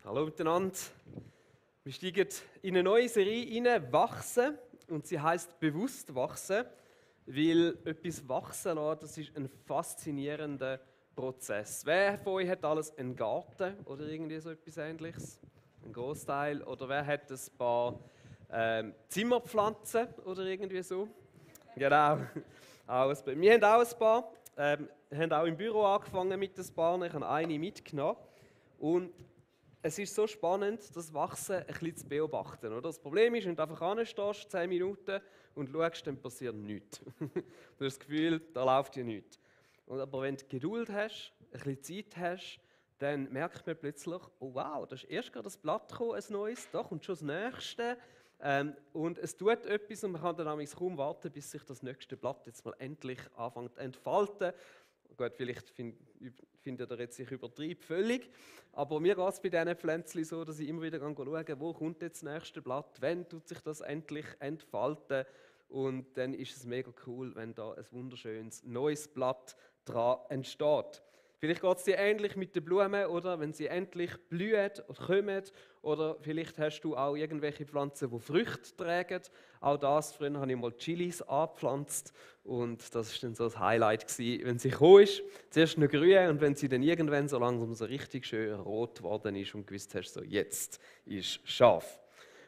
Hallo miteinander. Wir steigen in eine neue Serie rein, Wachsen. Und sie heisst bewusst wachsen, weil etwas wachsen lassen, das ist ein faszinierender Prozess. Wer von euch hat alles einen Garten oder irgendwie so etwas Ähnliches? Ein Großteil. Oder wer hat ein paar Zimmerpflanzen oder irgendwie so? Genau. Wir haben auch ein paar. Wir haben auch im Büro angefangen mit ein paar. Ich habe eine mitgenommen. Und es ist so spannend, das Wachsen ein bisschen zu beobachten. Oder? Das Problem ist, wenn du einfach anstehst, 10 Minuten und schaust, dann passiert nichts. Du hast das Gefühl, da läuft ja nichts. Aber wenn du Geduld hast, ein bisschen Zeit hast, dann merkt man plötzlich, oh wow, da ist erst gerade das Blatt gekommen, ein neues, da kommt schon das Nächste. Und es tut etwas und man kann dann nämlich kaum warten, bis sich das nächste Blatt jetzt mal endlich anfängt zu entfalten. Gut, vielleicht findet ihr jetzt, ich übertreibe völlig, aber mir geht es bei diesen Pflänzchen so, dass ich immer wieder schaue, wo kommt jetzt das nächste Blatt, wann tut sich das endlich entfalten, und dann ist es mega cool, wenn da ein wunderschönes neues Blatt dran entsteht. Vielleicht geht es dir ähnlich mit den Blumen, oder? Wenn sie endlich blühen oder kommen. Oder vielleicht hast du auch irgendwelche Pflanzen, die Früchte tragen. Auch das, früher habe ich mal Chilis angepflanzt. Und das war dann so das Highlight gewesen, wenn sie gekommen ist. Zuerst noch grün und wenn sie dann irgendwann so langsam so richtig schön rot geworden ist und gewusst hast, so jetzt ist scharf.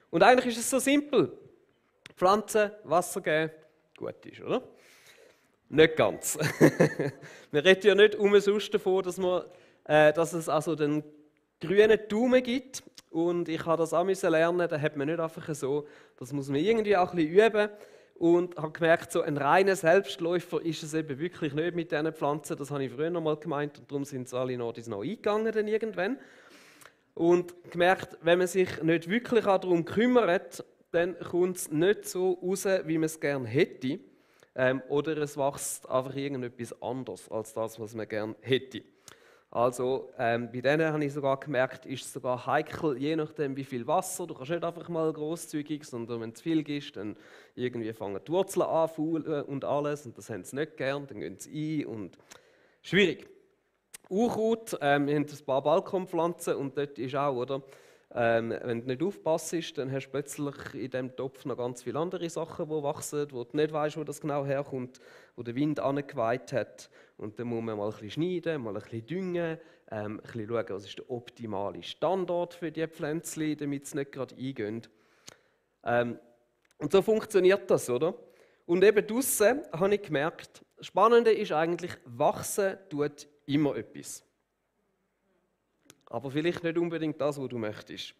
Und eigentlich ist es so simpel. Pflanzen, Wasser geben, gut ist, oder? Nicht ganz. Wir reden ja nicht umsonst davon, dass es also den grünen Daumen gibt. Und ich habe das auch lernen, da hat man nicht einfach so. Das muss man irgendwie auch ein bisschen üben. Und habe gemerkt, so ein reiner Selbstläufer ist es eben wirklich nicht mit diesen Pflanzen. Das habe ich früher noch mal gemeint und darum sind sie alle noch eingegangen dann irgendwann. Und gemerkt, wenn man sich nicht wirklich darum kümmert, dann kommt es nicht so raus, wie man es gerne hätte. Oder es wächst einfach irgendetwas anderes als das, was man gerne hätte. Also bei denen habe ich sogar gemerkt, ist es sogar heikel, je nachdem wie viel Wasser. Du kannst nicht einfach mal grosszügig, sondern wenn es viel ist, dann irgendwie fangen die Wurzeln an faulen und alles. Und das haben sie nicht gern, dann gehen sie ein und schwierig. Unkraut, wir haben ein paar Balkonpflanzen und dort ist auch, oder? Wenn du nicht aufpasst, dann hast du plötzlich in diesem Topf noch ganz viele andere Sachen, die wachsen, wo du nicht weißt, wo das genau herkommt, wo der Wind angeweht hat. Und dann muss man mal ein bisschen schneiden, mal ein bisschen düngen, ein bisschen schauen, was ist der optimale Standort für die Pflänzchen, damit sie nicht gerade eingehen. Und so funktioniert das, oder? Und eben draussen habe ich gemerkt, das Spannende ist eigentlich, wachsen tut immer etwas. Aber vielleicht nicht unbedingt das, was du möchtest.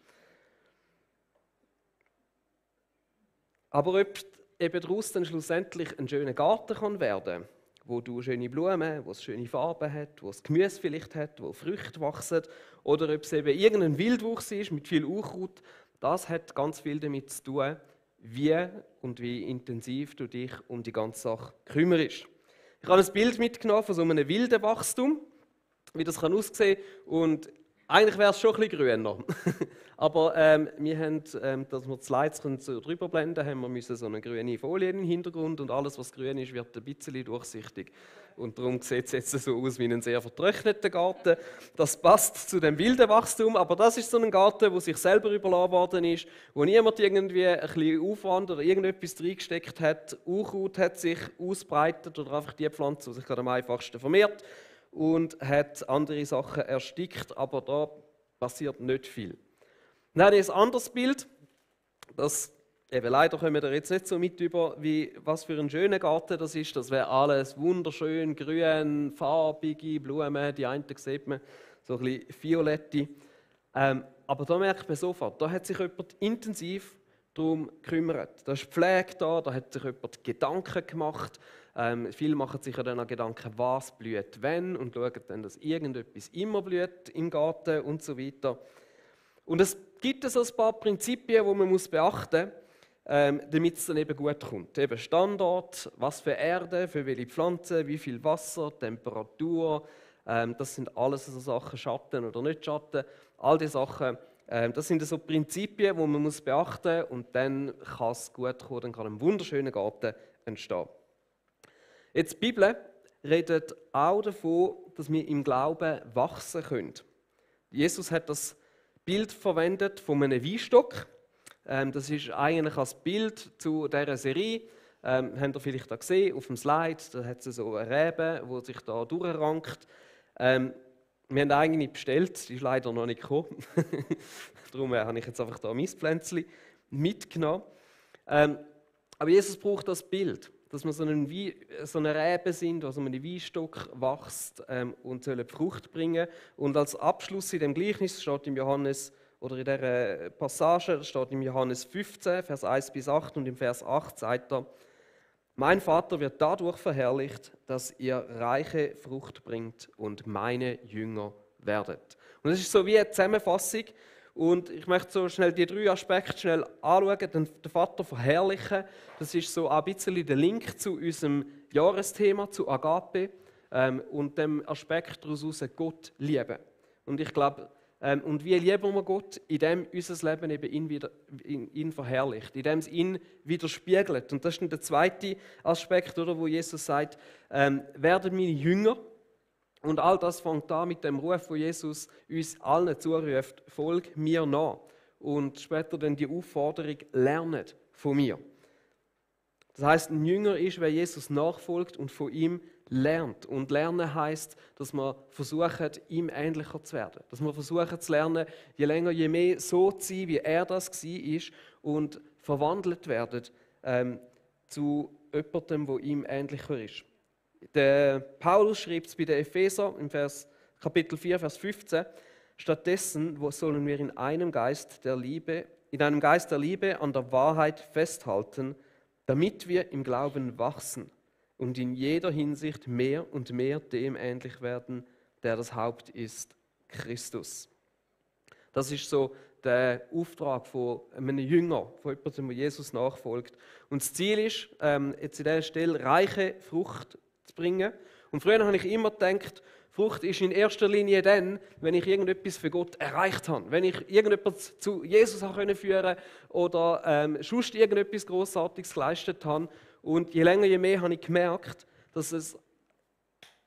Aber ob eben daraus dann schlussendlich ein schöner Garten kann werden, wo du schöne Blumen, wo es schöne Farben hat, wo es Gemüse vielleicht hat, wo Früchte wachsen, oder ob es eben irgendein Wildwuchs ist mit viel Unkraut, das hat ganz viel damit zu tun, wie und wie intensiv du dich um die ganze Sache kümmerst. Ich habe ein Bild mitgenommen von so einem wilden Wachstum, wie das aussehen kann. Und eigentlich wäre es schon ein bisschen grüner. Aber wir haben, dass wir die Slides so drüber blenden, haben wir so eine grüne Folie im Hintergrund und alles, was grün ist, wird ein bisschen durchsichtig. Und darum sieht es jetzt so aus wie ein sehr vertrockneter Garten. Das passt zu dem wilden Wachstum, aber das ist so ein Garten, wo sich selber überlassen worden ist, wo niemand irgendwie ein bisschen Aufwand oder irgendetwas reingesteckt hat. Unkraut hat sich ausbreitet oder einfach die Pflanze, die sich gerade am einfachsten vermehrt, und hat andere Sachen erstickt, aber da passiert nicht viel. Dann habe ich ein anderes Bild, das eben leider kommen wir jetzt nicht so mit über, wie was für ein schöner Garten das ist. Das wäre alles wunderschön, grün, farbige Blumen, die einen sieht man so ein bisschen violette. Aber da merkt man sofort, da hat sich jemand intensiv darum gekümmert. Da ist Pflege da hat sich jemand Gedanken gemacht. Viele machen sich ja dann auch Gedanken, was blüht wenn, und schauen dann, dass irgendetwas immer blüht im Garten und so weiter. Und es gibt so ein paar Prinzipien, die man beachten muss, damit es dann eben gut kommt. Eben Standort, was für Erde, für welche Pflanzen, wie viel Wasser, Temperatur, das sind alles so Sachen, Schatten oder nicht Schatten. All diese Sachen, das sind so Prinzipien, die man beachten muss, und dann kann es gut kommen, dann kann ein wunderschöner Garten entstehen. Jetzt die Bibel redet auch davon, dass wir im Glauben wachsen können. Jesus hat das Bild verwendet von einem Weinstock. Das ist eigentlich als Bild zu dieser Serie. Habt ihr vielleicht da gesehen, auf dem Slide, da hat es so eine Rebe, die sich da durchrankt. Wir haben eine bestellt, die ist leider noch nicht gekommen. Darum habe ich jetzt einfach da mein Pflänzchen mitgenommen. Aber Jesus braucht das Bild, dass wir so eine Rebe sind, also ein Weinstock wächst und soll Frucht bringen. Und als Abschluss in dem Gleichnis steht im Johannes, oder in dieser Passage, steht im Johannes 15, Vers 1 bis 8 und im Vers 8 sagt er: Mein Vater wird dadurch verherrlicht, dass ihr reiche Frucht bringt und meine Jünger werdet. Und das ist so wie eine Zusammenfassung. Und ich möchte so schnell die 3 Aspekte schnell anschauen. Den Vater verherrlichen, das ist so ein bisschen der Link zu unserem Jahresthema, zu Agape. Und dem Aspekt daraus Gott lieben. Und ich glaube, und wie lieben wir Gott? Indem unser Leben eben ihn verherrlicht, indem es ihn widerspiegelt. Und das ist dann der zweite Aspekt, oder, wo Jesus sagt, werdet meine Jünger. Und all das fängt an mit dem Ruf, wo Jesus uns allen zuruft, folg mir nach. Und später dann die Aufforderung, lernet von mir. Das heißt, ein Jünger ist, wer Jesus nachfolgt und von ihm lernt. Und lernen heißt, dass man versucht, ihm ähnlicher zu werden. Dass man versucht zu lernen, je länger, je mehr so zu sein, wie er das war und verwandelt werden zu jemandem, der ihm ähnlicher ist. Der Paulus schreibt es bei den Epheser im Kapitel 4, Vers 15: Stattdessen sollen wir in einem Geist der Liebe an der Wahrheit festhalten, damit wir im Glauben wachsen und in jeder Hinsicht mehr und mehr dem ähnlich werden, der das Haupt ist, Christus. Das ist so der Auftrag von einem Jünger, von jemandem, der Jesus nachfolgt. Und das Ziel ist, jetzt an dieser Stelle reiche Frucht zu bringen. Und früher habe ich immer gedacht, Frucht ist in erster Linie dann, wenn ich irgendetwas für Gott erreicht habe. Wenn ich irgendjemanden zu Jesus führen konnte oder sonst irgendetwas Grossartiges geleistet habe. Und je länger, je mehr habe ich gemerkt, dass die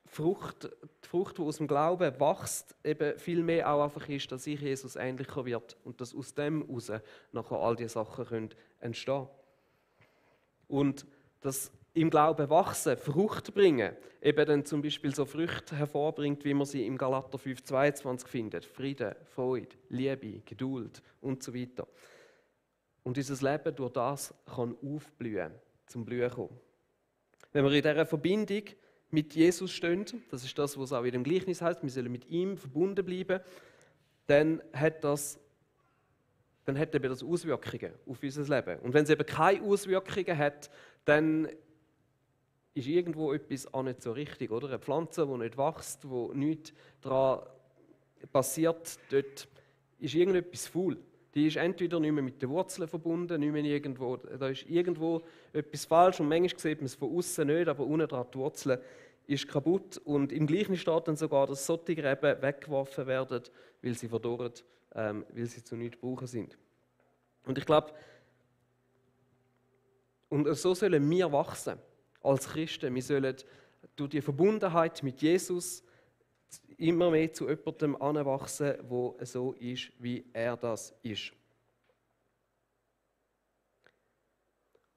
Frucht, die aus dem Glauben wächst, eben viel mehr auch einfach ist, dass ich Jesus ähnlicher wird und dass aus dem heraus nachher all diese Sachen entstehen können. Und das im Glauben wachsen, Frucht bringen, eben dann zum Beispiel so Früchte hervorbringt, wie man sie im Galater 5,22 findet. Friede, Freude, Liebe, Geduld und so weiter. Und unser Leben durch das kann aufblühen, zum Blühen kommen. Wenn wir in dieser Verbindung mit Jesus stehen, das ist das, was es auch in dem Gleichnis heißt, wir sollen mit ihm verbunden bleiben, dann hat eben das Auswirkungen auf unser Leben. Und wenn es eben keine Auswirkungen hat, dann ist irgendwo etwas auch nicht so richtig, oder? Eine Pflanze, die nicht wächst, wo nichts daran passiert, dort ist irgendetwas faul. Die ist entweder nicht mehr mit den Wurzeln verbunden, nicht mehr irgendwo, da ist irgendwo etwas falsch und manchmal sieht man es von außen nicht, aber unten dran die Wurzeln ist kaputt. Und im Gleichnis steht dann sogar, dass solche Reben weggeworfen werden, weil sie verdorren, weil sie zu nichts brauchen sind. Und ich glaube, und so sollen wir wachsen als Christen. Wir sollen durch die Verbundenheit mit Jesus immer mehr zu jemandem heranwachsen, der so ist, wie er das ist.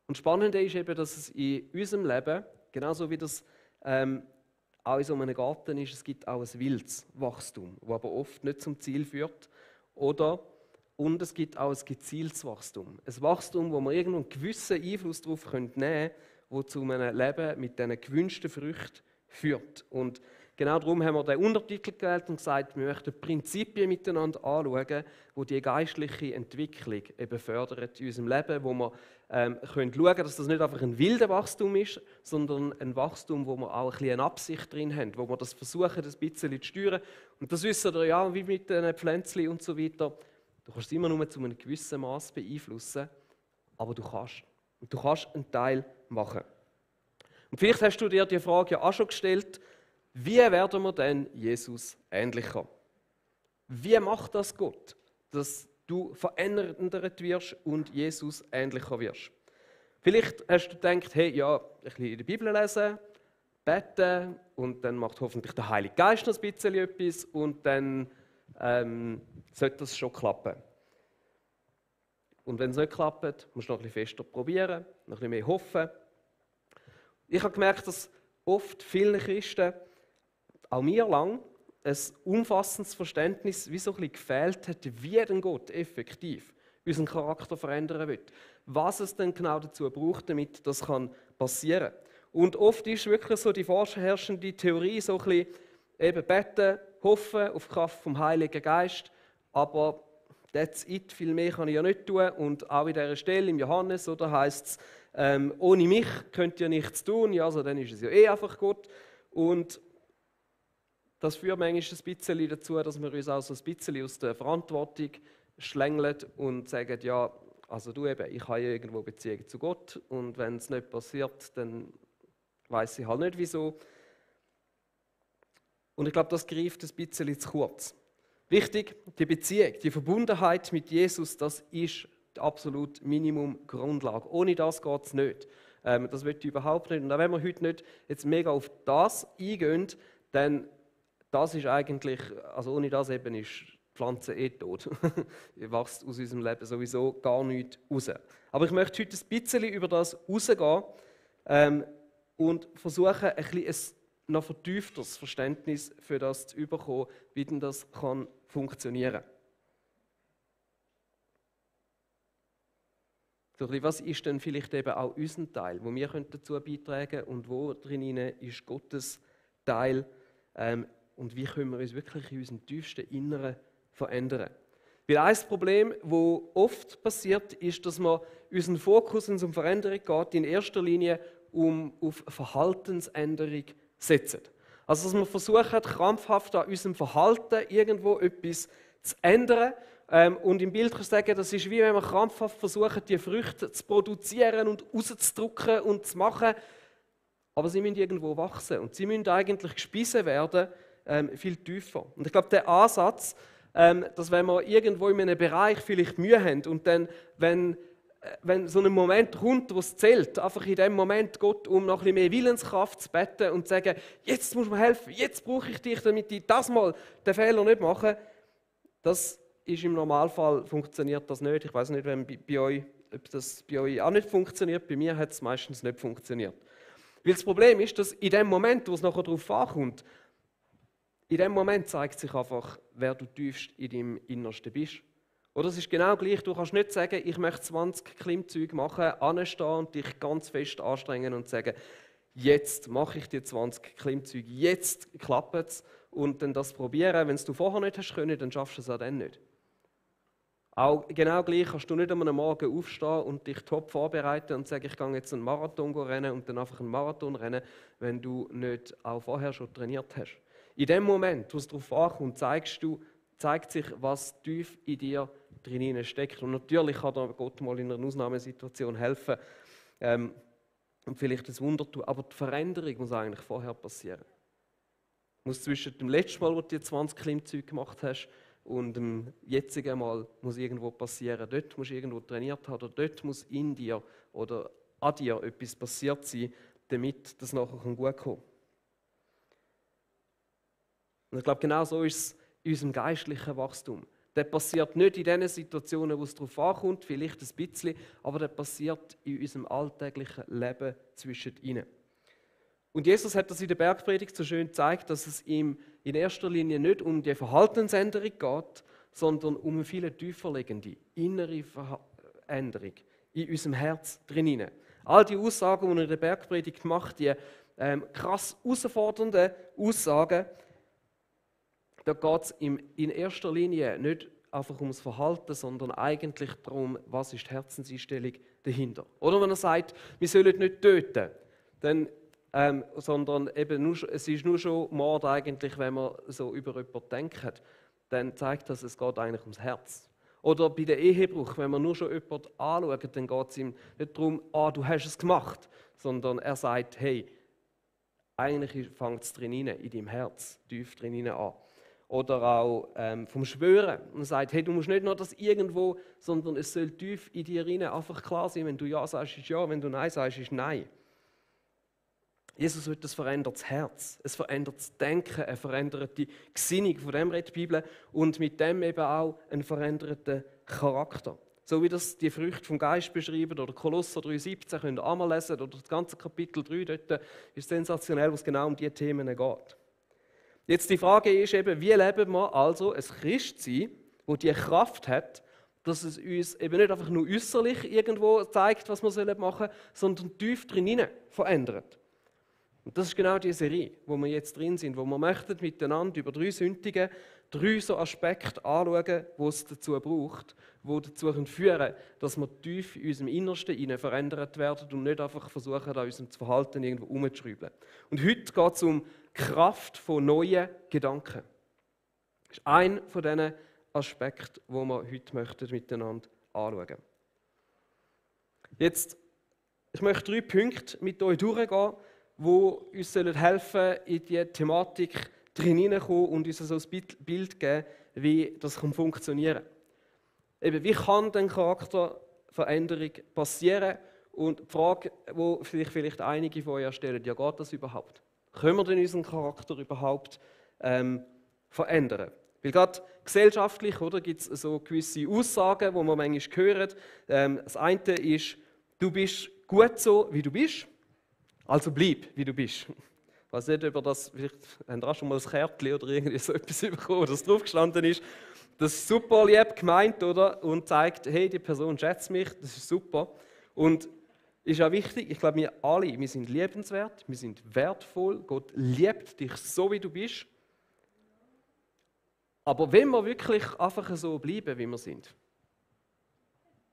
Und das Spannende ist eben, dass es in unserem Leben, genauso wie das auch in so einem Garten ist, es gibt auch ein wildes Wachstum, das aber oft nicht zum Ziel führt. Und es gibt auch ein gezieltes Wachstum. Ein Wachstum, wo wir irgendwo einen gewissen Einfluss darauf nehmen können, das zu einem Leben mit diesen gewünschten Früchten führt. Und genau darum haben wir den Untertitel gewählt und gesagt, wir möchten Prinzipien miteinander anschauen, die die geistliche Entwicklung eben fördern in unserem Leben, wo wir können schauen, dass das nicht einfach ein wilder Wachstum ist, sondern ein Wachstum, wo wir auch ein bisschen eine Absicht drin haben, wo wir das versuchen, ein bisschen zu steuern. Und das wissen wir ja, wie mit den Pflänzchen und so weiter. Du kannst es immer nur zu einem gewissen Maß beeinflussen, aber du kannst. Und du kannst einen Teil machen. Und vielleicht hast du dir die Frage ja auch schon gestellt, wie werden wir denn Jesus ähnlicher? Wie macht das Gott, dass du verändert wirst und Jesus ähnlicher wirst? Vielleicht hast du gedacht, hey, ja, ein bisschen in der Bibel lesen, beten und dann macht hoffentlich der Heilige Geist noch ein bisschen etwas und dann sollte das schon klappen. Und wenn es nicht klappt, musst du noch ein bisschen fester probieren, noch ein bisschen mehr hoffen. Ich habe gemerkt, dass oft vielen Christen, auch mir lang, ein umfassendes Verständnis wie so ein bisschen gefehlt hat, wie denn Gott effektiv unseren Charakter verändern will. Was es denn genau dazu braucht, damit das passieren kann. Und oft ist wirklich so die vorherrschende Theorie so ein bisschen eben beten, hoffen auf die Kraft vom Heiligen Geist, aber that's it, viel mehr kann ich ja nicht tun. Und auch in dieser Stelle im Johannes, oder heißt es, ohne mich könnt ihr nichts tun, ja, also dann ist es ja einfach Gott. Und das führt manchmal ein bisschen dazu, dass wir uns auch so ein bisschen aus der Verantwortung schlängeln und sagen, ja, also du eben, ich habe ja irgendwo Beziehung zu Gott und wenn es nicht passiert, dann weiß ich halt nicht wieso. Und ich glaube, das greift ein bisschen zu kurz. Wichtig, die Beziehung, die Verbundenheit mit Jesus, das ist die absolute Minimum-Grundlage. Ohne das geht es nicht. Das will ich überhaupt nicht. Und auch wenn wir heute nicht jetzt mega auf das eingehen, dann das ist eigentlich, also ohne das eben ist die Pflanze tot. Wächst aus unserem Leben sowieso gar nichts raus. Aber ich möchte heute ein bisschen über das rausgehen und versuchen, ein bisschen ein noch vertiefteres Verständnis für das zu bekommen, wie denn das kann funktionieren. So, was ist denn vielleicht eben auch unser Teil, wo wir dazu beitragen können und wo drin ist Gottes Teil und wie können wir uns wirklich in unserem tiefsten Inneren verändern. Weil ein Problem, das oft passiert, ist, dass man unseren Fokus, wenn es um Veränderung geht, in erster Linie auf Verhaltensänderung setzen. Also dass wir versuchen, krampfhaft an unserem Verhalten irgendwo etwas zu ändern. Und im Bild kann ich sagen, das ist wie wenn wir krampfhaft versuchen, die Früchte zu produzieren und rauszudrücken und zu machen. Aber sie müssen irgendwo wachsen und sie müssen eigentlich gespissen werden, viel tiefer. Und ich glaube, der Ansatz, dass wenn wir irgendwo in einem Bereich vielleicht Mühe haben und dann, wenn so ein Moment kommt, wo es zählt, einfach in dem Moment Gott um noch ein bisschen mehr Willenskraft zu beten und zu sagen, jetzt muss mir helfen, jetzt brauche ich dich, damit ich das mal den Fehler nicht mache, das ist im Normalfall funktioniert das nicht. Ich weiß nicht, ob das bei euch auch nicht funktioniert. Bei mir hat es meistens nicht funktioniert. Weil das Problem ist, dass in dem Moment, wo es nachher darauf ankommt, in dem Moment zeigt sich einfach, wer du tiefst in deinem Innersten bist. Oder es ist genau gleich, du kannst nicht sagen, ich möchte 20 Klimmzüge machen, anstehen und dich ganz fest anstrengen und sagen, jetzt mache ich die 20 Klimmzüge, jetzt klappt es und dann das probieren. Wenn es du vorher nicht hast können, dann schaffst du es auch dann nicht. Auch genau gleich kannst du nicht am Morgen aufstehen und dich top vorbereiten und sagen, ich gehe jetzt einen Marathon rennen und dann einfach einen Marathon rennen, wenn du nicht auch vorher schon trainiert hast. In dem Moment, wo es darauf ankommt, zeigt sich, was tief in dir drin steckt. Und natürlich kann dir Gott mal in einer Ausnahmesituation helfen und vielleicht ein Wunder tun, aber die Veränderung muss eigentlich vorher passieren. Muss zwischen dem letzten Mal, wo du die 20 Klimmzüge gemacht hast, und dem jetzigen Mal muss irgendwo passieren. Dort musst du irgendwo trainiert haben, oder dort muss in dir oder an dir etwas passiert sein, damit das nachher gut kommt. Und ich glaube, genau so ist es in unserem geistlichen Wachstum. Der passiert nicht in den Situationen, wo es darauf ankommt, vielleicht ein bisschen, aber der passiert in unserem alltäglichen Leben zwischen ihnen. Und Jesus hat das in der Bergpredigt so schön gezeigt, dass es ihm in erster Linie nicht um die Verhaltensänderung geht, sondern um eine viel tiefer liegende innere Veränderung in unserem Herz drinnen. All die Aussagen, die er in der Bergpredigt macht, die krass herausfordernden Aussagen, da geht es in erster Linie nicht einfach ums Verhalten, sondern eigentlich darum, was ist die Herzenseinstellung dahinter. Oder wenn er sagt, wir sollen nicht töten, dann sondern eben nur, es ist nur schon Mord eigentlich, wenn man so über jemanden denkt, dann zeigt das, es geht eigentlich ums Herz. Oder bei der Ehebruch, wenn man nur schon jemanden anschaut, dann geht es ihm nicht darum, du hast es gemacht, sondern er sagt, hey, eigentlich fängt es drin in deinem Herz, tief drin an. Oder auch vom Schwören. Man sagt, hey, du musst nicht nur das irgendwo, sondern es soll tief in dir rein einfach klar sein, wenn du Ja sagst, ist Ja, wenn du Nein sagst, ist Nein. Jesus will ein verändertes Herz, ein verändertes Denken, eine veränderte Gesinnung, von dem redet die Bibel, und mit dem eben auch einen veränderten Charakter. So wie das die Früchte vom Geist beschreiben, oder Kolosser 3,17 könnt ihr einmal lesen, oder das ganze Kapitel 3, dort ist sensationell, wo es genau um diese Themen geht. Jetzt die Frage ist eben, wie leben wir also ein Christsein, das die Kraft hat, dass es uns eben nicht einfach nur äußerlich irgendwo zeigt, was wir machen sollen, sondern tief drin verändert. Und das ist genau die Serie, wo wir jetzt drin sind, wo wir möchten miteinander über 3 Sündige, 3 so Aspekte anschauen, die es dazu braucht, die dazu führen, dass wir tief in unserem Innersten verändert werden und nicht einfach versuchen, an unserem Verhalten irgendwo umzuschrauben. Und heute geht es um die Kraft von neuen Gedanken. Das ist einer von diesen Aspekten, die wir heute möchten miteinander anschauen. Jetzt, ich möchte 3 Punkte mit euch durchgehen, die uns helfen sollen, in diese Thematik hineinzukommen und uns so ein Bild geben, wie das funktionieren kann. Eben, wie kann denn Charakterveränderung passieren? Und die Frage, die vielleicht einige von euch stellen, ja, geht das überhaupt? Können wir denn unseren Charakter überhaupt verändern? Weil gerade gesellschaftlich gibt es so gewisse Aussagen, die man manchmal hört. Das eine ist, du bist gut so, wie du bist. Also bleib, wie du bist. Ich weiß nicht, ob das, vielleicht habt ihr auch schon mal ein Kärtchen oder irgendwie so etwas bekommen, wo das drauf gestanden ist. Das ist super lieb gemeint, oder? Und zeigt, hey, die Person schätzt mich, das ist super. Und ist auch wichtig, ich glaube, wir alle, wir sind liebenswert, wir sind wertvoll, Gott liebt dich so, wie du bist. Aber wenn wir wirklich einfach so bleiben, wie wir sind,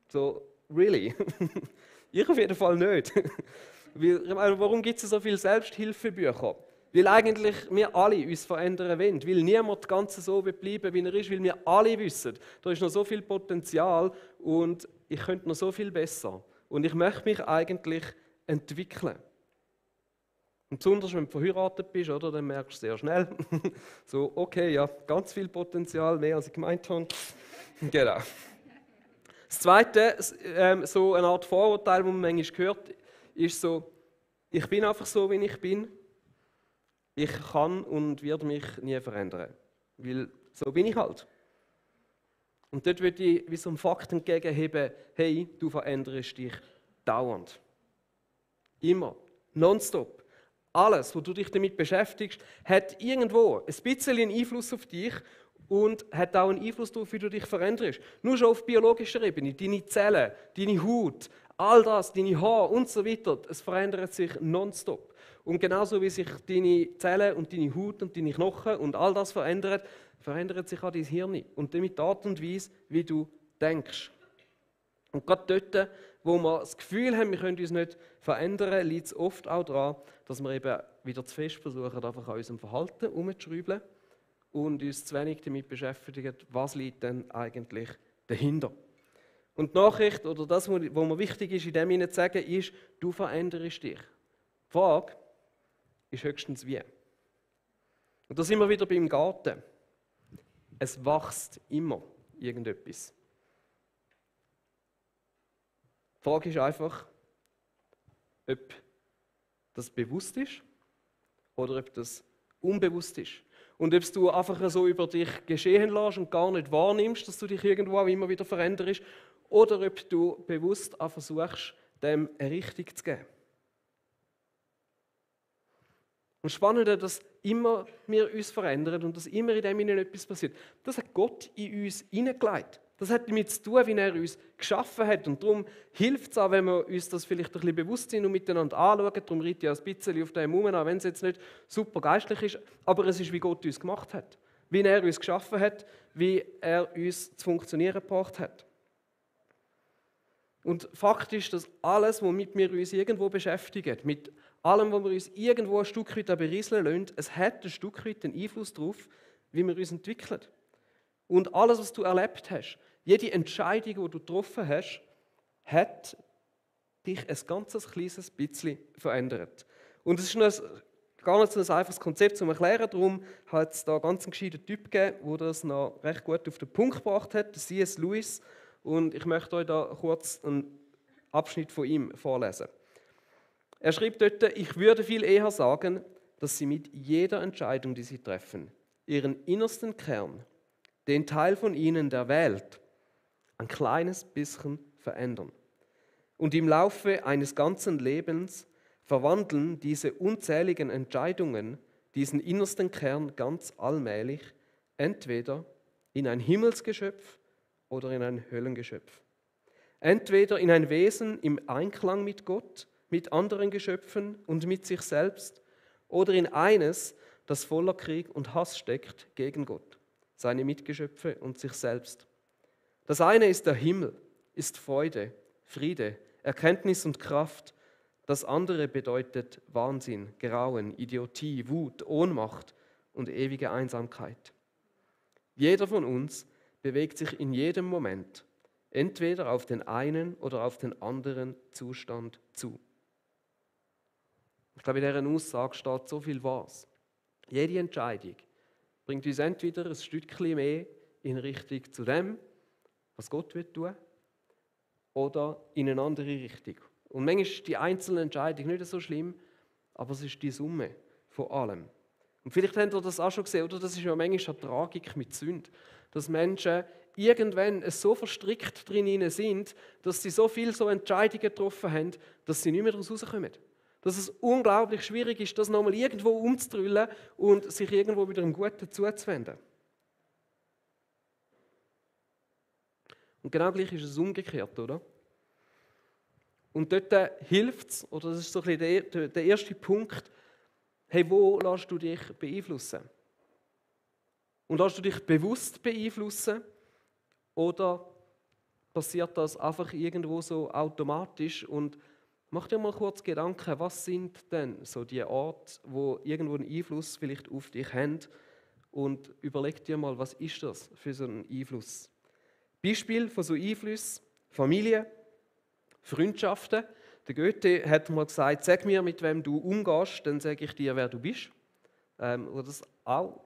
so, really? Ich auf jeden Fall nicht. Warum gibt es so viele Selbsthilfebücher? Weil eigentlich wir alle uns verändern wollen. Weil niemand ganz so bleiben wie er ist. Weil wir alle wissen, da ist noch so viel Potenzial und ich könnte noch so viel besser. Und ich möchte mich eigentlich entwickeln. Und besonders wenn du verheiratet bist, oder, dann merkst du sehr schnell, so, okay, ja, ganz viel Potenzial, mehr als ich gemeint habe. Genau. Das Zweite, so eine Art Vorurteil, das man manchmal hört, ist so, ich bin einfach so, wie ich bin. Ich kann und werde mich nie verändern. Weil so bin ich halt. Und dort würde ich wie so einen Fakt entgegenheben, hey, du veränderst dich dauernd. Immer. Nonstop. Alles, wo du dich damit beschäftigst, hat irgendwo ein bisschen einen Einfluss auf dich und hat auch einen Einfluss darauf, wie du dich veränderst. Nur schon auf biologischer Ebene. Deine Zellen, deine Haut, all das, deine Haare und so weiter, es verändert sich nonstop. Und genauso wie sich deine Zellen und deine Haut und deine Knochen und all das verändert, verändert sich auch dein Hirn und damit die Art und Weise, wie du denkst. Und gerade dort, wo wir das Gefühl haben, wir können uns nicht verändern, liegt es oft auch daran, dass wir eben wieder zu fest versuchen, einfach an unserem Verhalten herumzuschrauben und uns zu wenig damit beschäftigen, was liegt denn eigentlich dahinter. Und die Nachricht, oder das, was mir wichtig ist, in dem Sinne zu sagen, ist, du veränderst dich. Die Frage ist höchstens wie. Und da sind wir wieder beim Garten. Es wächst immer irgendetwas. Die Frage ist einfach, ob das bewusst ist oder ob das unbewusst ist. Und ob du einfach so über dich geschehen lässt und gar nicht wahrnimmst, dass du dich irgendwo auch immer wieder veränderst, oder ob du bewusst auch versuchst, dem eine Richtung zu geben. Und spannend ist, dass immer wir uns verändern und dass immer in dem etwas passiert. Das hat Gott in uns hineingelegt. Das hat damit zu tun, wie er uns geschaffen hat. Und darum hilft es auch, wenn wir uns das vielleicht ein bisschen bewusst sind und miteinander anschauen. Darum reite ich auch ein bisschen auf dem herum, auch wenn es jetzt nicht super geistlich ist. Aber es ist, wie Gott uns gemacht hat. Wie er uns geschaffen hat, wie er uns zu funktionieren gebracht hat. Und Fakt ist, dass alles, womit wir uns irgendwo beschäftigen, mit allem, was wir uns irgendwo ein Stück weit berieseln lassen, es hat ein Stück weit einen Einfluss darauf, wie wir uns entwickeln. Und alles, was du erlebt hast, jede Entscheidung, die du getroffen hast, hat dich ein ganz kleines bisschen verändert. Und es ist gar nicht so ein einfaches Konzept zu erklären, darum hat es da ganz einen gescheiten Typ gegeben, der das noch recht gut auf den Punkt gebracht hat, C.S. Lewis. Und ich möchte euch da kurz einen Abschnitt von ihm vorlesen. Er schrieb dort, ich würde viel eher sagen, dass sie mit jeder Entscheidung, die sie treffen, ihren innersten Kern, den Teil von ihnen, der wählt, ein kleines bisschen verändern. Und im Laufe eines ganzen Lebens verwandeln diese unzähligen Entscheidungen diesen innersten Kern ganz allmählich entweder in ein Himmelsgeschöpf oder in ein Höllengeschöpf. Entweder in ein Wesen im Einklang mit Gott, mit anderen Geschöpfen und mit sich selbst, oder in eines, das voller Krieg und Hass steckt gegen Gott, seine Mitgeschöpfe und sich selbst. Das eine ist der Himmel, ist Freude, Friede, Erkenntnis und Kraft. Das andere bedeutet Wahnsinn, Grauen, Idiotie, Wut, Ohnmacht und ewige Einsamkeit. Jeder von uns bewegt sich in jedem Moment entweder auf den einen oder auf den anderen Zustand zu. Ich glaube, in dieser Aussage steht so viel Wahres. Jede Entscheidung bringt uns entweder ein Stückchen mehr in Richtung zu dem, was Gott tun will, oder in eine andere Richtung. Und manchmal ist die einzelne Entscheidung nicht so schlimm, aber es ist die Summe von allem. Und vielleicht habt ihr das auch schon gesehen, oder? Das ist ja manchmal eine Tragik mit Sünde, dass Menschen irgendwann so verstrickt drin sind, dass sie so viele so Entscheidungen getroffen haben, dass sie nicht mehr daraus rauskommen. Dass es unglaublich schwierig ist, das nochmal irgendwo umzudrüllen und sich irgendwo wieder im Guten zuzuwenden. Und genau gleich ist es umgekehrt, oder? Und dort hilft es, oder das ist so ein bisschen der erste Punkt, hey, wo lässt du dich beeinflussen? Und lässt du dich bewusst beeinflussen oder passiert das einfach irgendwo so automatisch? Und mach dir mal kurz Gedanken, was sind denn so die Orte, wo irgendwo einen Einfluss vielleicht auf dich haben? Und überleg dir mal, was ist das für so einen Einfluss? Beispiel von so Einflüssen: Familie, Freundschaften. Der Goethe hat mal gesagt, sag mir, mit wem du umgehst, dann sage ich dir, wer du bist. Oder das auch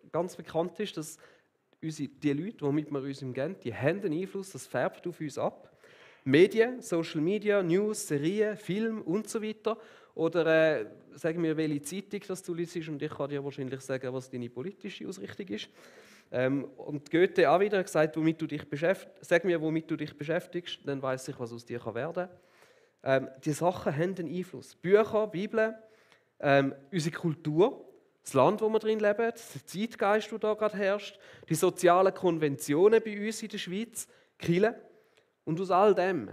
ganz bekannt ist, dass die Leute, womit wir uns umgehen, die haben einen Einfluss, das färbt auf uns ab. Medien, Social Media, News, Serien, Film und so weiter. Oder sagen wir, welche Zeitung das du liest, und ich kann dir wahrscheinlich sagen, was deine politische Ausrichtung ist. Und Goethe auch wieder gesagt, sag mir, womit du dich beschäftigst, dann weiß ich, was aus dir werden kann. Die Sachen haben einen Einfluss. Bücher, Bibel, unsere Kultur, das Land, wo wir drin leben, der Zeitgeist, der da gerade herrscht, die sozialen Konventionen bei uns in der Schweiz, Kirche. Und aus all dem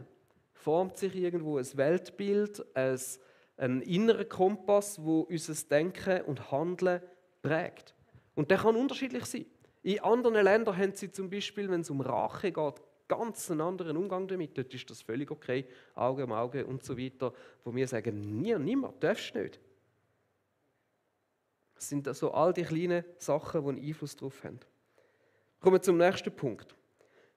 formt sich irgendwo ein Weltbild, ein innerer Kompass, wo unser Denken und Handeln prägt. Und der kann unterschiedlich sein. In anderen Ländern haben sie zum Beispiel, wenn es um Rache geht, ganz einen anderen Umgang damit. Dort ist das völlig okay, Auge um Auge und so weiter. Wo wir sagen, niemand, darfst du nicht. Das sind also all die kleinen Sachen, die einen Einfluss darauf haben. Kommen wir zum nächsten Punkt.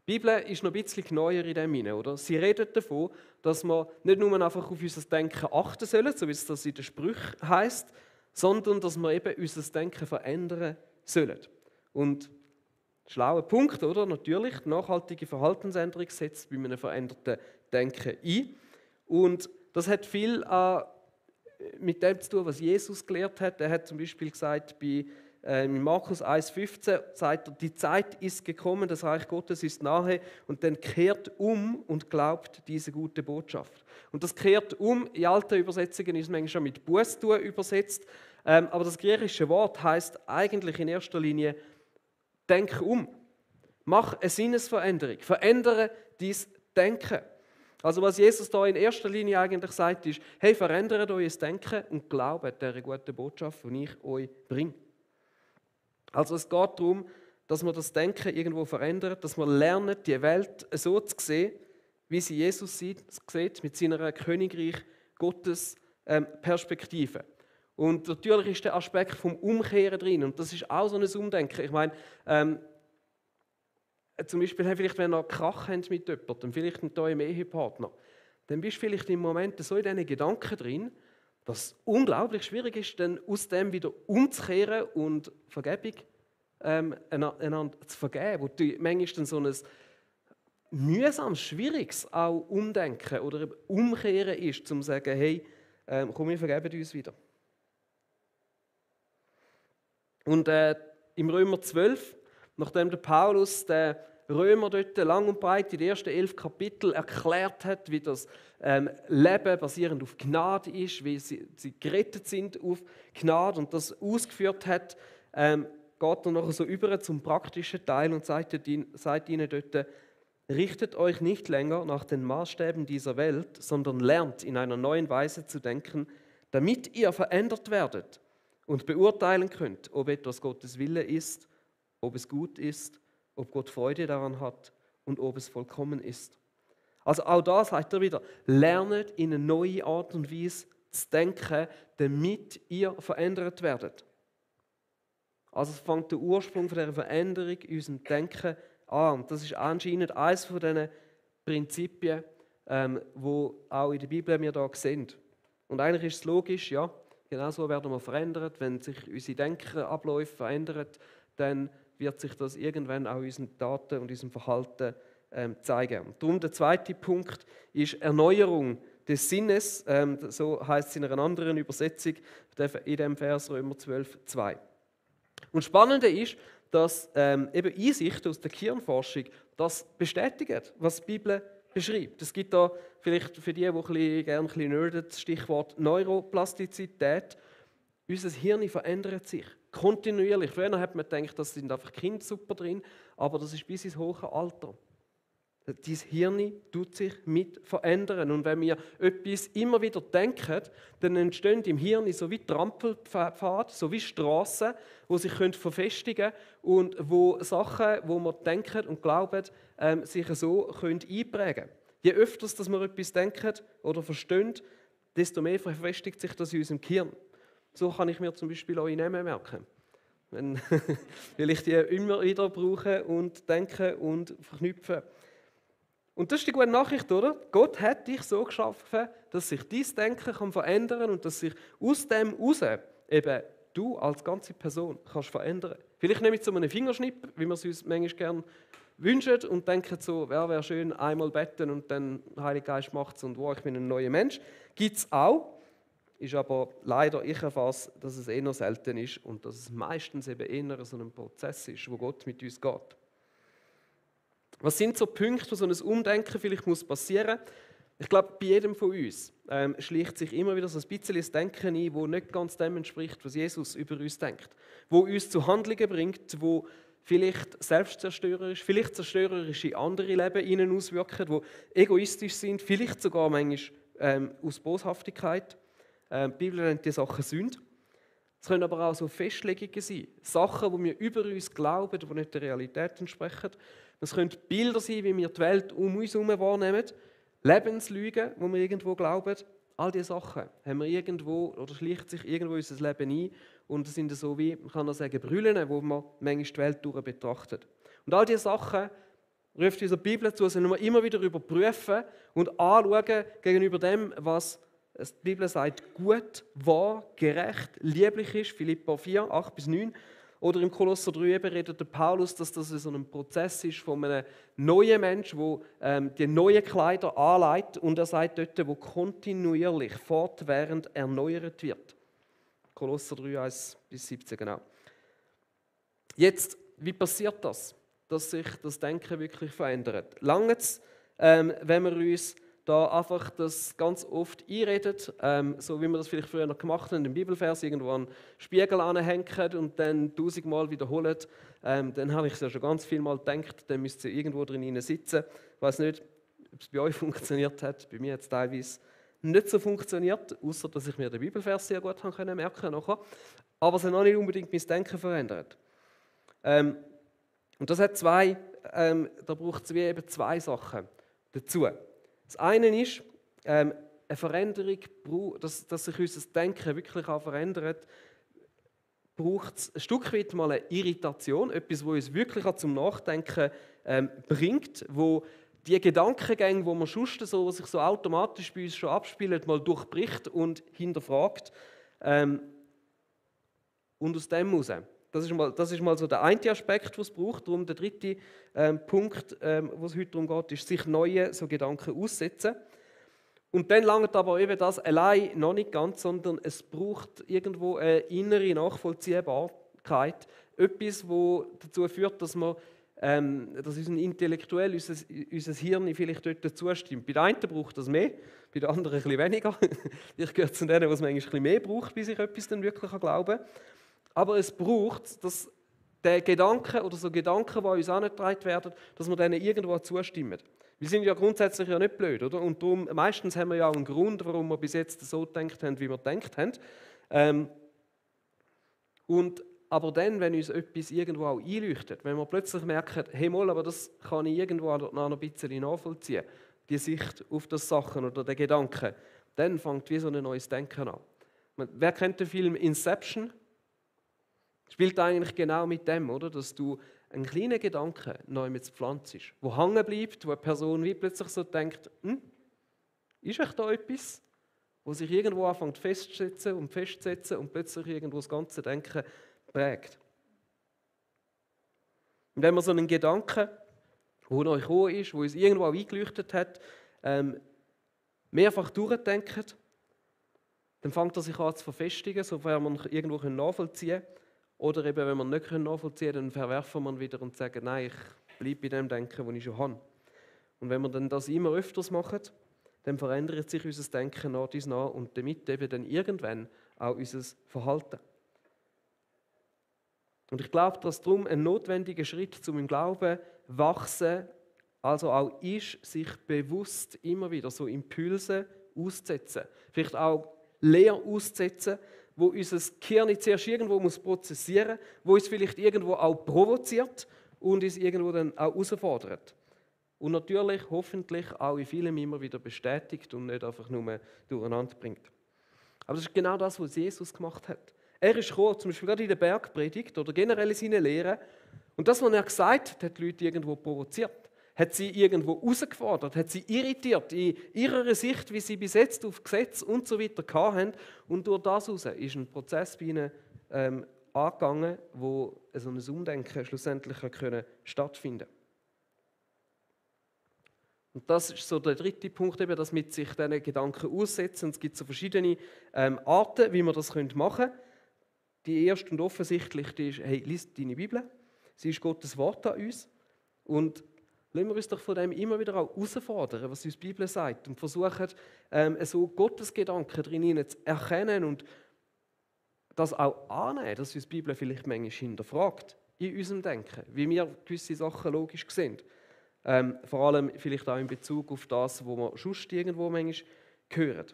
Die Bibel ist noch ein bisschen neuer in dem hinein, oder? Sie redet davon, dass wir nicht nur einfach auf unser Denken achten sollen, so wie es das in den Sprüchen heisst, sondern dass wir eben unser Denken verändern sollen. Und schlauer Punkt, oder? Natürlich, die nachhaltige Verhaltensänderung setzt bei einem veränderten Denken ein. Und das hat viel mit dem zu tun, was Jesus gelehrt hat. Er hat zum Beispiel gesagt, in Markus 1,15 sagt er, die Zeit ist gekommen, das Reich Gottes ist nahe, und dann kehrt um und glaubt diese gute Botschaft. Und das kehrt um, in alten Übersetzungen ist es manchmal schon mit Buß tun übersetzt, aber das griechische Wort heißt eigentlich in erster Linie, denk um, mach eine Sinnesveränderung, verändere dein Denken. Also was Jesus da in erster Linie eigentlich sagt, ist, hey, verändert euer Denken und glaubt dieser guten Botschaft, die ich euch bringe. Also es geht darum, dass wir das Denken irgendwo verändern, dass wir lernen, die Welt so zu sehen, wie sie Jesus sieht, mit seiner Königreich Gottes Perspektive. Und natürlich ist der Aspekt vom Umkehren drin, und das ist auch so ein Umdenken. Ich meine, zum Beispiel, vielleicht, wenn ihr Krach habt mit jemandem, vielleicht mit eurem Ehepartner, dann bist du vielleicht im Moment so in diesen Gedanken drin, dass es unglaublich schwierig ist, dann aus dem wieder umzukehren und Vergebung einander zu vergeben. Wo du manchmal dann so ein mühsames, schwieriges auch Umdenken oder Umkehren ist, um zu sagen, hey, komm, wir vergeben uns wieder. Und im Römer 12, nachdem der Paulus den Römer dort lang und breit in den ersten 11 Kapiteln erklärt hat, wie das Leben basierend auf Gnade ist, wie sie gerettet sind auf Gnade und das ausgeführt hat, geht er nachher so über zum praktischen Teil und sagt ihnen dort: Richtet euch nicht länger nach den Maßstäben dieser Welt, sondern lernt in einer neuen Weise zu denken, damit ihr verändert werdet und beurteilen könnt, ob etwas Gottes Wille ist, ob es gut ist, ob Gott Freude daran hat und ob es vollkommen ist. Also auch da sagt er wieder: Lernet in eine neue Art und Weise zu denken, damit ihr verändert werdet. Also es fängt der Ursprung von dieser Veränderung in unserem Denken an. Und das ist anscheinend eines von diesen Prinzipien, wo auch in der Bibel wir da sehen. Und eigentlich ist es logisch, ja, genauso werden wir verändert. Wenn sich unsere Denkenabläufe verändern, dann wird sich das irgendwann auch in unseren Taten und unserem Verhalten zeigen. Und darum der zweite Punkt ist Erneuerung des Sinnes, so heißt es in einer anderen Übersetzung in dem Vers Römer 12,2. Und das Spannende ist, dass eben Einsichten aus der Gehirnforschung das bestätigen, was die Bibel beschreibt. Es gibt da vielleicht für die gerne ein bisschen nerden, das Stichwort Neuroplastizität. Unser Hirn verändert sich kontinuierlich. Früher hat man gedacht, das sind einfach Kinder super drin, aber das ist bis ins hohe Alter. Dein Hirn tut sich mit verändern. Und wenn wir etwas immer wieder denken, dann entstehen im Hirn so wie Trampelpfade, so wie Strassen, die sich verfestigen können und wo Sachen, wo wir denken und glauben, sich so einprägen können. Je öfter dass wir etwas denken oder verstehen, desto mehr verfestigt sich das in unserem Gehirn. So kann ich mir zum Beispiel eure Namen merken. Weil ich die immer wieder brauche und denke und verknüpfe. Und das ist die gute Nachricht, oder? Gott hat dich so geschaffen, dass sich dein Denken verändern kann und dass sich aus dem heraus eben du als ganze Person kannst verändern. Vielleicht nicht mit so einem Fingerschnipp, wie wir es uns manchmal gerne wünschen und denken so, wäre schön, einmal beten und dann der Heilige Geist macht es und wow, ich bin ein neuer Mensch. Gibt es auch, ist aber leider, ich erfasse, dass es eher selten ist und dass es meistens eben eher so ein Prozess ist, wo Gott mit uns geht. Was sind so Punkte, wo so ein Umdenken vielleicht passieren muss? Ich glaube, bei jedem von uns schleicht sich immer wieder so ein bisschen das Denken ein, das nicht ganz dem entspricht, was Jesus über uns denkt. Wo uns zu Handlungen bringt, wo vielleicht selbstzerstörerisch, vielleicht zerstörerisch in andere Leben ihnen auswirken, wo egoistisch sind, vielleicht sogar manchmal aus Boshaftigkeit. Die Bibel nennt die Sachen Sünde. Es können aber auch so Festlegungen sein, Sachen, die wir über uns glauben, die nicht der Realität entsprechen. Es können Bilder sein, wie wir die Welt um uns herum wahrnehmen, Lebenslügen, die wir irgendwo glauben. All diese Sachen haben wir irgendwo oder schleicht sich irgendwo in unser Leben ein und das sind so wie, man kann auch sagen, Brüllen, wo man manchmal die Welt durch betrachtet. Und all diese Sachen ruft unsere Bibel zu, sollen wir immer wieder überprüfen und anschauen gegenüber dem, was die Bibel sagt, gut, wahr, gerecht, lieblich ist, Philipper 4, 8-9. Oder im Kolosser 3 redet der Paulus, dass das so ein Prozess ist von einem neuen Menschen, der die neuen Kleider anlegt und er sagt dort, wo kontinuierlich, fortwährend erneuert wird. Kolosser 3, 1-17, genau. Jetzt, wie passiert das, dass sich das Denken wirklich verändert? Lange wenn wir uns da einfach das ganz oft einredet, so wie wir das vielleicht früher noch gemacht haben, im Bibelvers irgendwo an den Spiegel anhängen und dann 1000-mal wiederholen, dann habe ich es ja schon ganz viel Mal gedacht, dann müsste es irgendwo drin sitzen. Ich weiß nicht, ob es bei euch funktioniert hat, bei mir hat es teilweise nicht so funktioniert, außer dass ich mir den Bibelvers sehr gut merken konnte. Aber es hat noch nicht unbedingt mein Denken verändert. Und das hat da braucht es wie eben zwei Sachen dazu. Das eine ist, eine Veränderung, dass sich unser Denken wirklich auch verändert, braucht es ein Stück weit mal eine Irritation, etwas, was uns wirklich zum Nachdenken bringt, wo die Gedankengänge, die man sonst so, sich so automatisch bei uns schon abspielen, mal durchbricht und hinterfragt. Und aus dem heraus. Das ist mal so der eine Aspekt, den es braucht. Darum der dritte Punkt, wo es heute darum geht, ist, sich neue so Gedanken aussetzen. Und dann langt aber eben das allein noch nicht ganz, sondern es braucht irgendwo eine innere Nachvollziehbarkeit. Etwas, das dazu führt, dass unser intellektuell, unser Hirn vielleicht dort zustimmt. Bei den einen braucht das mehr, bei den anderen ein bisschen weniger. Ich gehöre zu denen, die es manchmal ein bisschen mehr braucht, bis ich etwas dann wirklich glauben kann. Aber es braucht, dass der Gedanke oder so Gedanken, die uns angetragen werden, dass wir denen irgendwo zustimmen. Wir sind ja grundsätzlich ja nicht blöd, oder? Und darum, meistens haben wir ja auch einen Grund, warum wir bis jetzt so gedacht haben, wie wir gedacht haben. Aber dann, wenn uns etwas irgendwo auch einleuchtet, wenn wir plötzlich merken, hey mal, aber das kann ich irgendwo noch ein bisschen nachvollziehen, die Sicht auf das Sachen oder den Gedanken, dann fängt wie so ein neues Denken an. Wer kennt den Film Inception? Spielt eigentlich genau mit dem, oder? Dass du einen kleinen Gedanken neu mit pflanzt, der hängen bleibt, wo eine Person wie plötzlich so denkt, ist echt da etwas, wo sich irgendwo anfängt festzusetzen und plötzlich irgendwo das ganze Denken prägt. Und wenn man so einen Gedanken, der neu gekommen ist, der uns irgendwo auch eingeleuchtet hat, mehrfach durchdenkt, dann fängt er sich an zu verfestigen, sofern man irgendwo nachvollziehen kann. Oder eben, wenn wir nicht nachvollziehen können, dann verwerfen wir wieder und sagen, nein, ich bleibe bei dem Denken, das ich schon habe. Und wenn wir dann das immer öfters machen, dann verändert sich unser Denken nach und nach und damit eben dann irgendwann auch unser Verhalten. Und ich glaube, dass darum ein notwendiger Schritt zum im Glauben wachsen, also auch ist, sich bewusst immer wieder so Impulse auszusetzen. Vielleicht auch leer auszusetzen, wo unser Gehirn zuerst irgendwo prozessieren muss, wo uns vielleicht irgendwo auch provoziert und uns irgendwo dann auch herausfordert. Und natürlich, hoffentlich, auch in vielem immer wieder bestätigt und nicht einfach nur durcheinander bringt. Aber das ist genau das, was Jesus gemacht hat. Er ist gekommen, zum Beispiel gerade in der Bergpredigt oder generell in seinen Lehren, und das, was er gesagt hat, hat die Leute irgendwo provoziert. Hat sie irgendwo herausgefordert, hat sie irritiert in ihrer Sicht, wie sie bis jetzt auf Gesetz und so weiter hatten. Und durch das heraus ist ein Prozess bei ihnen angegangen, wo so ein Umdenken schlussendlich stattfinden konnte. Und das ist so der dritte Punkt, eben, dass mit sich diesen Gedanken aussetzen. Und es gibt so verschiedene Arten, wie man das machen können. Die erste und offensichtlichste ist, hey, lies deine Bibel. Sie ist Gottes Wort an uns. Und lassen wir uns doch von dem immer wieder auch herausfordern, was uns die Bibel sagt. Und versuchen, so Gottes Gedanken drin zu erkennen und das auch annehmen, dass uns die Bibel vielleicht manchmal hinterfragt in unserem Denken, wie wir gewisse Sachen logisch sehen. Vor allem vielleicht auch in Bezug auf das, was wir sonst irgendwo manchmal hören.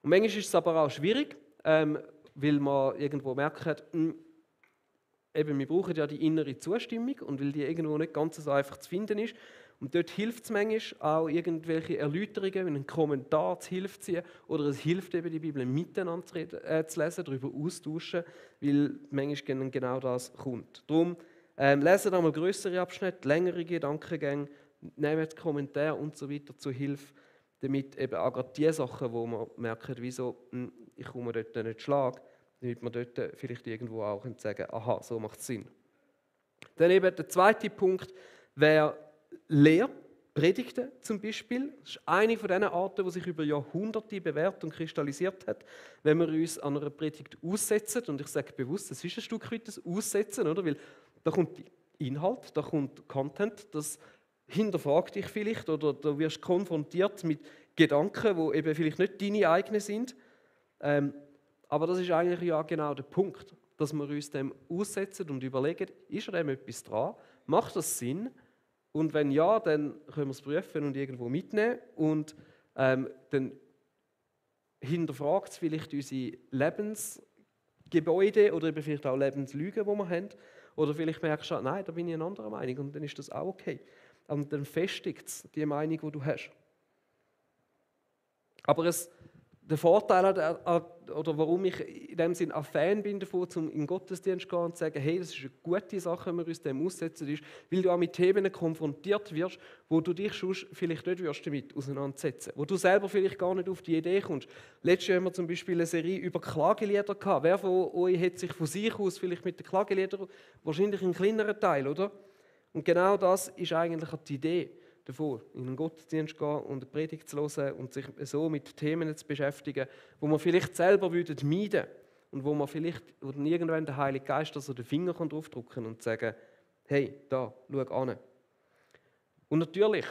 Und manchmal ist es aber auch schwierig, weil man irgendwo merkt, eben, wir brauchen ja die innere Zustimmung und weil die irgendwo nicht ganz so einfach zu finden ist. Und dort hilft es manchmal auch, irgendwelche Erläuterungen, einen Kommentar zu Hilfe ziehen oder es hilft eben, die Bibel miteinander zu lesen, darüber austauschen, weil manchmal genau das kommt. Darum lesen einmal grössere Abschnitte, längere Gedankengänge, nehmt Kommentare und so weiter zur Hilfe, damit eben auch gerade die Sachen, wo man merkt, wieso ich komme dort nicht schlag, damit man dort vielleicht irgendwo auch sagen kann, aha, so macht es Sinn. Dann eben der zweite Punkt wäre Lehre, Predigten zum Beispiel. Das ist eine von diesen Arten, die sich über Jahrhunderte bewährt und kristallisiert hat, wenn wir uns an einer Predigt aussetzen. Und ich sage bewusst, es ist ein Stück weit das Aussetzen, oder? Weil da kommt Inhalt, da kommt Content, das hinterfragt dich vielleicht oder du wirst konfrontiert mit Gedanken, die eben vielleicht nicht deine eigenen sind. Aber das ist eigentlich ja genau der Punkt, dass wir uns dem aussetzen und überlegen, ist an dem etwas dran? Macht das Sinn? Und wenn ja, dann können wir es prüfen und irgendwo mitnehmen. Und dann hinterfragt es vielleicht unsere Lebensgebäude oder eben vielleicht auch Lebenslügen, die wir haben. Oder vielleicht merkst du, nein, da bin ich eine andere Meinung und dann ist das auch okay. Und dann festigt es die Meinung, die du hast. Aber der Vorteil, oder warum ich in dem Sinne ein Fan bin davon, um in den Gottesdienst zu gehen und zu sagen, hey, das ist eine gute Sache, wenn wir uns dem aussetzen, ist, weil du auch mit Themen konfrontiert wirst, wo du dich sonst vielleicht nicht wirst damit auseinandersetzen, wo du selber vielleicht gar nicht auf die Idee kommst. Letztes Jahr haben wir zum Beispiel eine Serie über Klagelieder gehabt. Wer von euch hat sich von sich aus vielleicht mit den Klageliedern, wahrscheinlich ein kleinerer Teil, oder? Und genau das ist eigentlich die Idee, davon, in einen Gottesdienst zu gehen und eine Predigt zu hören und sich so mit Themen zu beschäftigen, wo man vielleicht selber meiden würden und wo man vielleicht oder irgendwann der Heilige Geist also den Finger draufdrücken kann und sagen, hey, da, schau an. Und natürlich,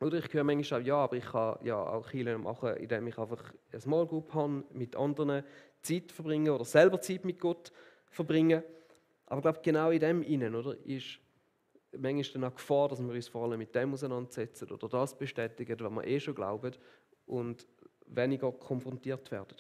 oder ich höre manchmal auch, ja, aber ich kann ja auch Kirche machen, indem ich einfach eine Small Group habe, mit anderen Zeit verbringe oder selber Zeit mit Gott verbringe. Aber ich glaube, genau in dem Innen, oder, ist manchmal dann auch Gefahr, dass wir uns vor allem mit dem auseinandersetzen oder das bestätigen, was wir schon glauben und weniger konfrontiert werden.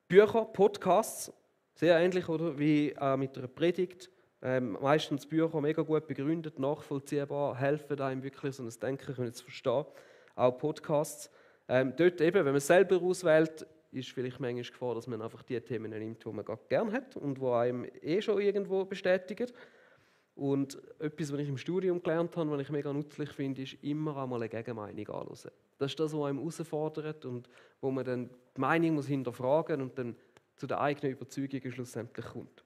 Bücher, Podcasts, sehr ähnlich oder, wie mit einer Predigt. Meistens Bücher mega gut begründet, nachvollziehbar, helfen einem wirklich so ein Denken können zu verstehen. Auch Podcasts. Dort eben, wenn man selber auswählt, ist vielleicht manchmal Gefahr, dass man einfach die Themen nimmt, die man gerade gerne hat und die einem schon irgendwo bestätigen. Und etwas, was ich im Studium gelernt habe, was ich mega nützlich finde, ist immer einmal eine Gegenmeinung anhören. Das ist das, was einem herausfordert und wo man dann die Meinung muss hinterfragen und dann zu der eigenen Überzeugung schlussendlich kommt.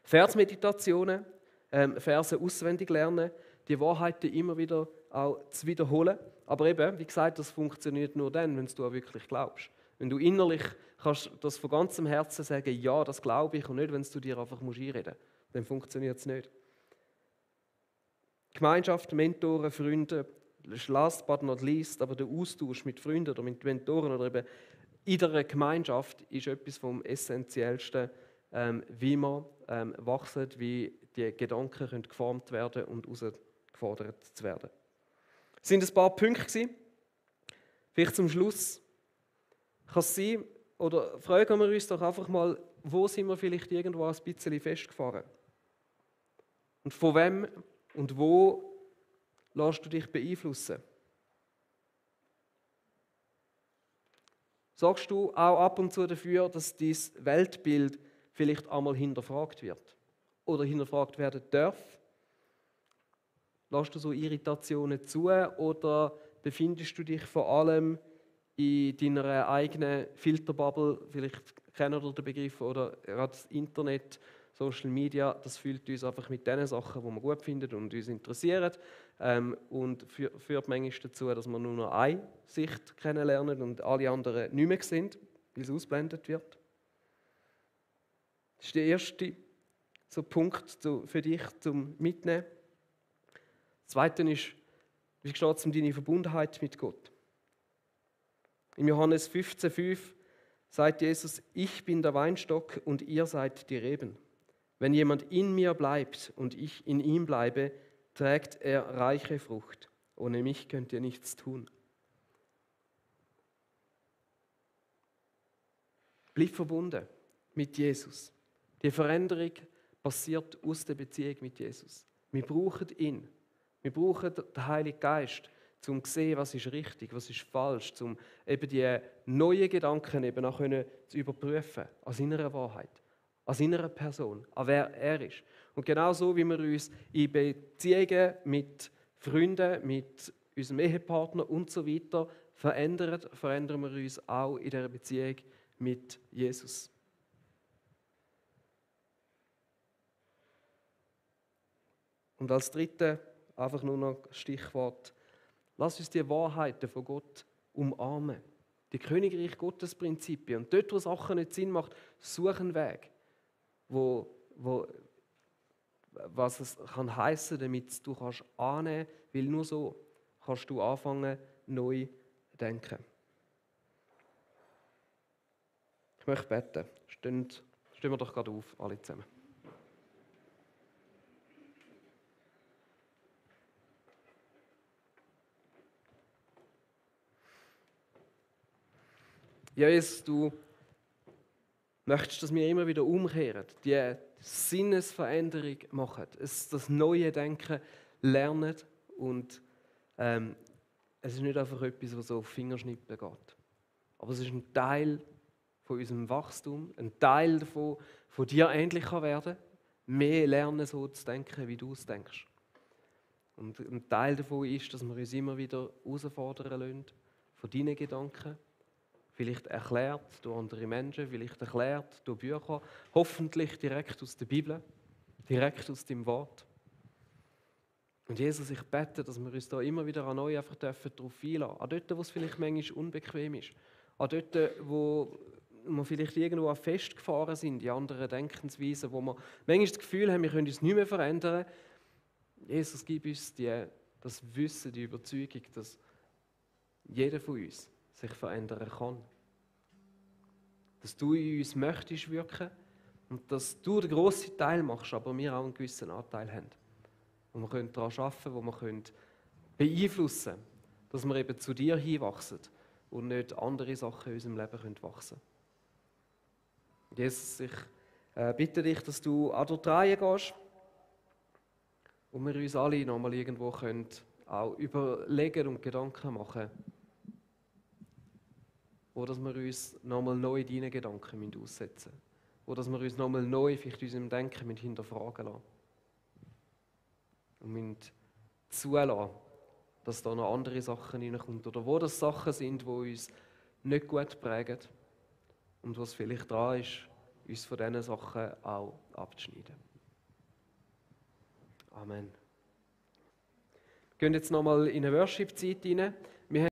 Versmeditationen, Verse auswendig lernen, die Wahrheiten immer wieder auch zu wiederholen. Aber eben, wie gesagt, das funktioniert nur dann, wenn du auch wirklich glaubst. Wenn du innerlich kannst das von ganzem Herzen sagen, ja, das glaube ich, und nicht, wenn du dir einfach einreden musst, dann funktioniert es nicht. Gemeinschaft, Mentoren, Freunde, last but not least, aber der Austausch mit Freunden oder mit Mentoren oder eben in der Gemeinschaft ist etwas vom Essentiellsten, wie man wachsen, wie die Gedanken können geformt werden und herausgefordert zu werden. Das sind ein paar Punkte gewesen. Vielleicht zum Schluss kann es sein, oder fragen wir uns doch einfach mal, wo sind wir vielleicht irgendwo ein bisschen festgefahren? Und von wem und wo lässt du dich beeinflussen? Sorgst du auch ab und zu dafür, dass dein Weltbild vielleicht einmal hinterfragt wird oder hinterfragt werden darf? Lässt du so Irritationen zu oder befindest du dich vor allem in deiner eigenen Filterbubble? Vielleicht kennen ihr den Begriff oder gerade das Internet, Social Media, das füllt uns einfach mit den Sachen, die wir gut finden und uns interessieren und führt manchmal dazu, dass wir nur noch eine Sicht kennenlernen und alle anderen nicht mehr sehen, weil es ausblendet wird. Das ist der erste so Punkt für dich zum Mitnehmen. Das Zweite ist, wie steht es um deine Verbundenheit mit Gott? Im Johannes 15,5 sagt Jesus, ich bin der Weinstock und ihr seid die Reben. Wenn jemand in mir bleibt und ich in ihm bleibe, trägt er reiche Frucht. Ohne mich könnt ihr nichts tun. Bleib verbunden mit Jesus. Die Veränderung passiert aus der Beziehung mit Jesus. Wir brauchen ihn. Wir brauchen den Heiligen Geist, um zu sehen, was ist richtig, was ist falsch, um eben die neuen Gedanken eben auch zu überprüfen, an seiner Wahrheit, an seiner Person, an wer er ist. Und genauso wie wir uns in Beziehungen mit Freunden, mit unserem Ehepartner und so weiter verändern wir uns auch in der Beziehung mit Jesus. Und als dritte, einfach nur noch Stichwort, lass uns die Wahrheiten von Gott umarmen. Die Königreich Gottes Prinzipien. Und dort, wo Sachen nicht Sinn macht, such einen Weg, was es kann heissen, damit du kannst annehmen, weil nur so kannst du anfangen, neu zu denken. Ich möchte beten. Stehen wir doch gerade auf, alle zusammen. Ja, Jesus, du möchtest, dass wir immer wieder umkehren, die Sinnesveränderung machen, das neue Denken lernen und es ist nicht einfach etwas, was so auf Fingerschnippen geht. Aber es ist ein Teil von unserem Wachstum, ein Teil davon, von dir ähnlich werden kann, mehr lernen, so zu denken, wie du es denkst. Und ein Teil davon ist, dass wir uns immer wieder herausfordern lassen von deinen Gedanken, vielleicht erklärt durch andere Menschen, vielleicht erklärt durch Bücher, hoffentlich direkt aus der Bibel, direkt aus dem Wort. Und Jesus, ich bete, dass wir uns da immer wieder an neu einfach darauf einlassen dürfen. An dort, wo es vielleicht manchmal unbequem ist. An dort, wo wir vielleicht irgendwo auch festgefahren sind in anderen Denkensweisen, wo wir manchmal das Gefühl haben, wir können uns nicht mehr verändern. Jesus, gib uns das Wissen, die Überzeugung, dass jeder von uns sich verändern kann. Dass du in uns möchtest wirken und dass du den grossen Teil machst, aber wir auch einen gewissen Anteil haben. Wo wir daran arbeiten können, wo wir beeinflussen können, dass wir eben zu dir hinwachsen und nicht andere Sachen in unserem Leben wachsen können. Jesus, ich bitte dich, dass du auch durch die Reihe gehst und wir uns alle nochmal irgendwo können auch überlegen und Gedanken machen, oder dass wir uns nochmal neu deine Gedanken aussetzen müssen. Oder dass wir uns nochmal neu vielleicht unserem Denken hinterfragen lassen. Und müssen zulassen, dass da noch andere Sachen reinkommen. Oder wo das Sachen sind, die uns nicht gut prägen. Und was vielleicht dran ist, uns von diesen Sachen auch abzuschneiden. Amen. Wir gehen jetzt nochmal in eine Worship-Zeit rein.